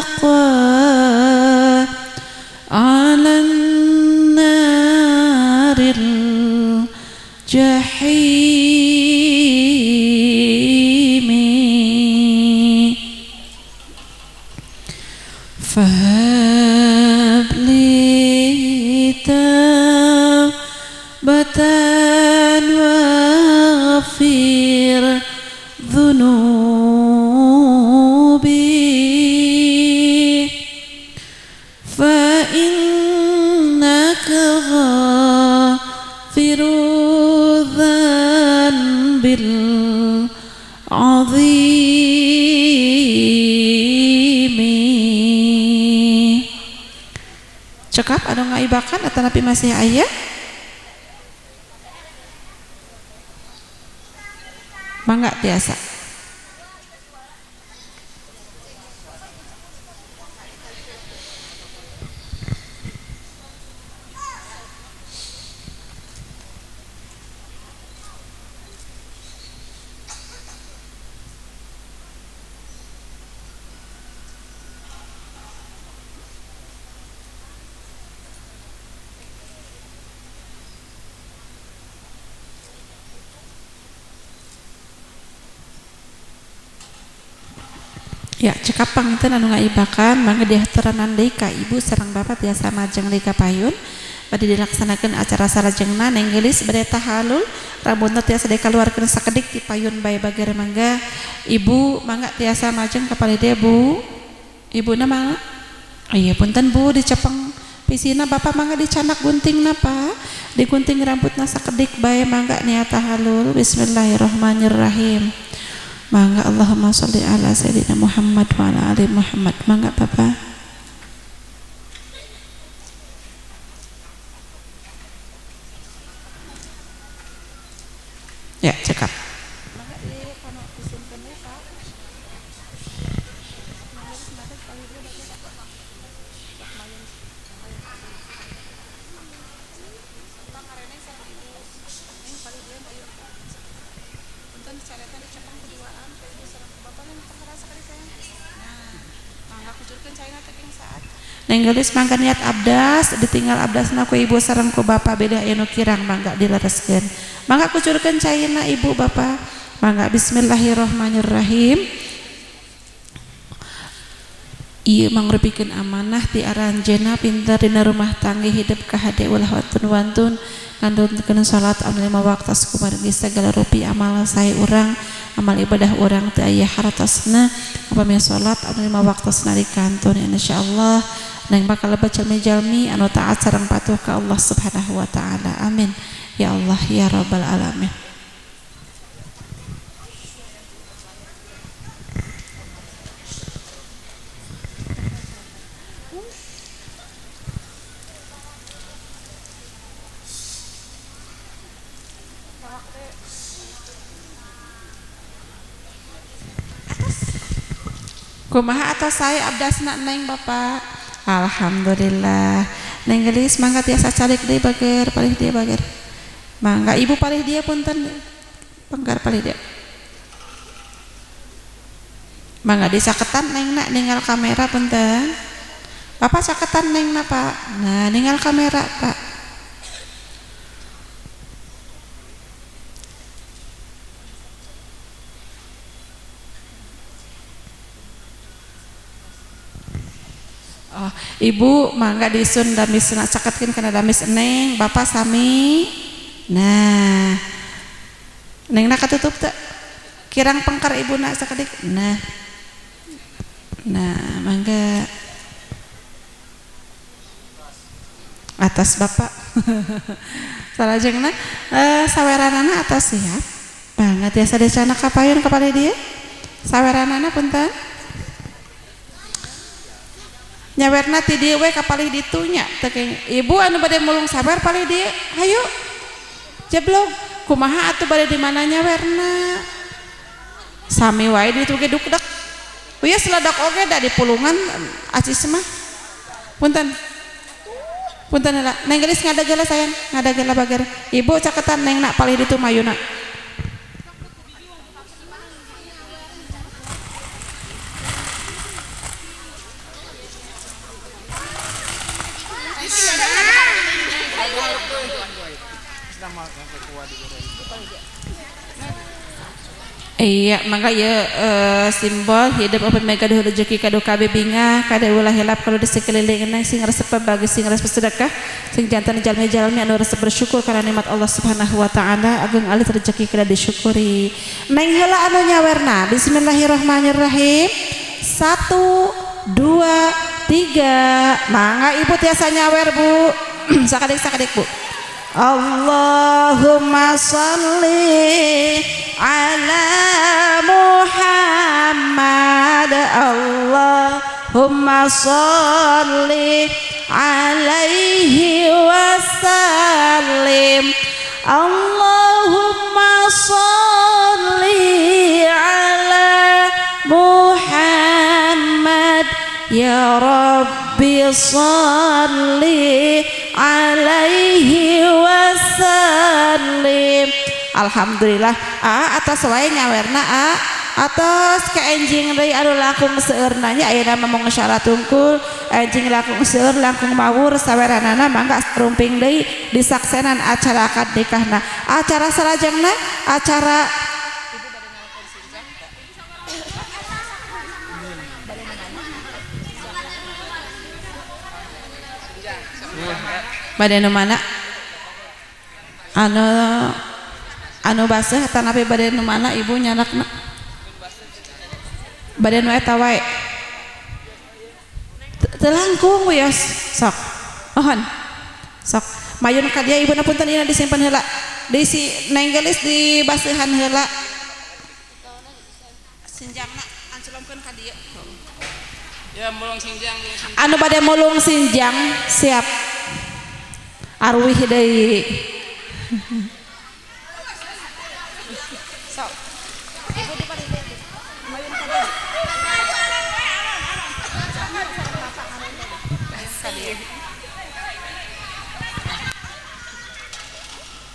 aqwa ala naril jahimi. Fahab li taubatan waghfir dzunubi fa innaka ghafiru dzanbil azim. Cekap anu ngaibakan atau napi masih aya? Mangga tiasa. Ya, cekap panginten anu ngaibakan mangga dihaturanan deui ka ibu sareng bapak tiasa majeng deui ka payun. Bade dilaksanakeun acara salajengna. Neng Geulis bade tahalul, rambutna tiasa dikaluarkeun sakedik ti payun bae bager. Mangga ibu, mangga tiasa majeng ka palih dieu, Bu. Ibuna mangga. Oh iya, punten Bu, dicepeng pisina. Bapak mangga dicanak guntingna, Pak. Digunting rambutna sakedik bae. Mangga niat tahalul. Bismillahirrahmanirrahim. Mangga, Allahumma sholli ala sayyidina Muhammad wa ala ali Muhammad. Mangga, Bapak. Ya, cekap. Mangga di kono disimpen we, Pak. Mangga sebatas palih dieu bapak. Sok mayun. Pak ngareneng sareng ibu. Neng palih dieu mayun. Punten caretan dicepeng ku duaan ku ibu sareng ku bapak. Neng perkara sakali sayang. Nah, mangga kucurkeun caina teh keng saat. Neng Geulis mangga niat abdas, ditinggal abdasna ku ibu sareng ku bapak, beda anu kirang mangga dilereskeun. Mangga kucurkeun caina ibu bapak. Mangga, bismillahirrahmanirrahim. Ieu mangrupikeun amanah ti aranjeunna pinter dina rumah tangga, hidup kahade, ulah wantun-wantun ngandunkeun salat anu lima waktu kumargi segala rupi amal sae urang, amal ibadah urang teu aya hartosna upami salat anu lima waktosna dikantun. Insyaallah neng bakal lebet jalmi-jalmi anu taat sareng patuh ka Allah Subhanahu wa taala. Amin ya Allah ya rabbal alamin. Kumaha atau saya abdasna, neng, bapak? Alhamdulillah. Neng Geulis mangga tiasa calik deui bager palih dieu bager. Mangga ibu palih dieu, punten. Penggar palih dieu. Mangga disaketan neng nak ninggal kamera, punten. Bapak saketan neng na, Pak. Nah, ninggal kamera, Pak. Oh, ibu mangga disun damisna, caketkeun kana damis neng, bapak sami. Nah, neng nak katutup teu? Kirang pengkar ibu nak sakedik. Nah. Nah, mangga. Atas bapak. Salajengna saweranana atas siap. Mangga tiasa dicanak ka payun ka palih dieu. Saweranana, punten. Nyawerna ti dieu we ka palih ditu nya teu. Ibu anu bade mulung sawer palih dieu, hayu jeblog. Kumaha atuh, bade di mana nyawerna? Sami wae ditu ge dukdek. Wieu seledak oge da di pulungan acis mah. Punten, punten heula. Neng Geulis ngadeg heula, sayang, ngadeg heula bager. Ibu caketan neng nak palih ditu mayuna. Iya, mangga ya, simbol hidup apa mega duh rezeki kadu kabeh bingah, kade ulah hilap kalau di sekeliling sing resep bagi, sing resep sedekah, sing jantan jalmi-jalmi anu resep bersyukur karena nikmat Allah Subhanahu wa taala. Agung alit rezeki kada disyukuri. Neng heula anu nyawerna. Bismillahirrahmanirrahim. 1 2 3. Mangga ibu tiasa nyawer, Bu. Sakadik sakadik, Bu. Allahumma salli ala Muhammad, Allahumma salli alaihi wasallim, Allahumma salli ala Muhammad, ya Rabbi salli alaihi wasallim. Alhamdulillah. A atas wae nyawerna, a atas ke enjing deui anu langkung seueurna nya. Ayeuna mah mung syarat tungkul enjing langkung seueur langkung mawur saweranana. Mangga rumping deui disaksenan acara akad nikahna. Acara salajengna acara. Bade nu mana? Anu anu baseuh tanapi bade nu mana ibu nyanakna? Bade nu eta wae. Teu langkung wios. Sok. Mohon. Sok. Mayun ka dia ibuna punten ieu disimpen heula. Di si Neng Gelis di baseuhan heula. Sinjangna ancelomkeun ka dieu. Ya mulung sinjang. Anu bade mulung sinjang siap. Arwih deui. Sok. Ibu di mayun ka dieu.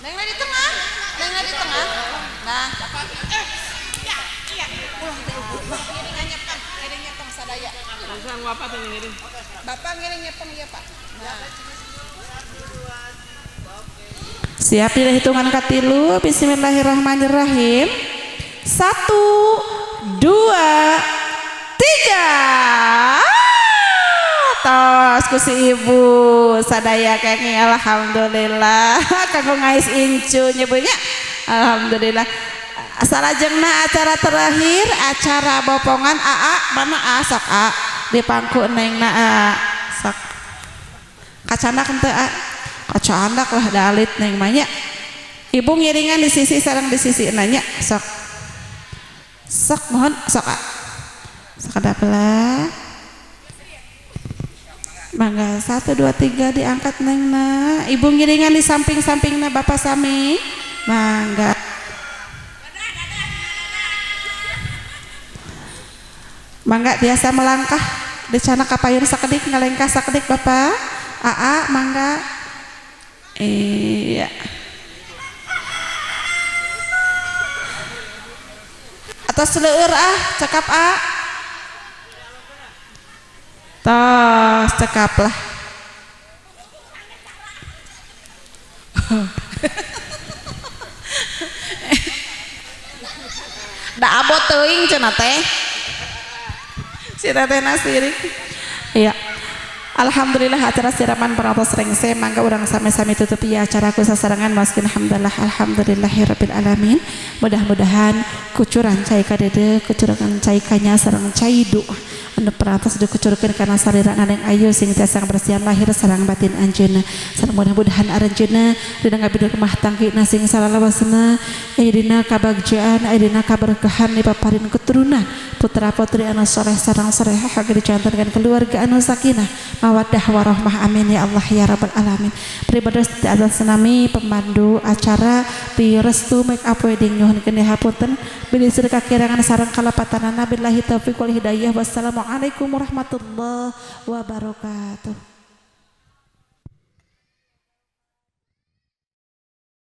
Neng di tengah, neng di tengah. Nah, iya, iya. Ulah teh ngiring nyepeng, ngiring nyepeng sadaya. Langsung bapak teh ngiring. Bapak ngiring nyepeng ya, Pak. Nah. Siap dina hitungan katilu. Bismillahirrahmanirrahim. 1, 2, 3. Tos ku si ibu sadaya kenging alhamdulillah kanggo ngais incu nyebunya alhamdulillah. Salajengna acara terakhir acara bopongan AA mana A sok A di pangku nengna A sok kacandak henteu A kacandak lah dalit neng mah nya. Ibu ngiringan di sisi sareng di sisi nanya sok sok mohon sok A sok ada pelah. Mangga 1, 2, 3 diangkat nengna. Ibu ngiringan di samping-sampingna bapak sami. Mangga. Mangga biasa melangkah di cana kapayun sakedik ngalengkah sakedik bapak. AA mangga. Iya. Atas seueur ah cekap A. Tos cekap lah. Da abot teuing cenah teh. Si teteh nasirik. Iya. Alhamdulillah acara siraman parantos rengse mangga urang sami-sami tutup ya acara ku sasarengan maskin alhamdulillah alhamdulillahirabbil alamin. Mudah-mudahan kucuran cai kadede kucuran cai kanya sareng cai du anu parantos dikucurkeun kana salira neng ayu sing tiasa bersihan lahir sareng batin anjeunna. Sareng mudah-mudahan aranjeunna dina ngabidul rumah tangkina sing salalawasna aya dina kabagjaan aya dina kaberkahan dipaparin keturunan putra putri anu soleh sareng solehah hadir dicantenkeun keluarga anu sakinah mawaddah warahmah amin ya Allah ya rabbal alamin. Pribados di atas senami pemandu acara di Restu Make Up Wedding nyuhunkeun hapunten bilih seueur kakirangan sareng kalepatanana billahi taufiq wal hidayah. Wassalamualaikum warahmatullahi wabarakatuh.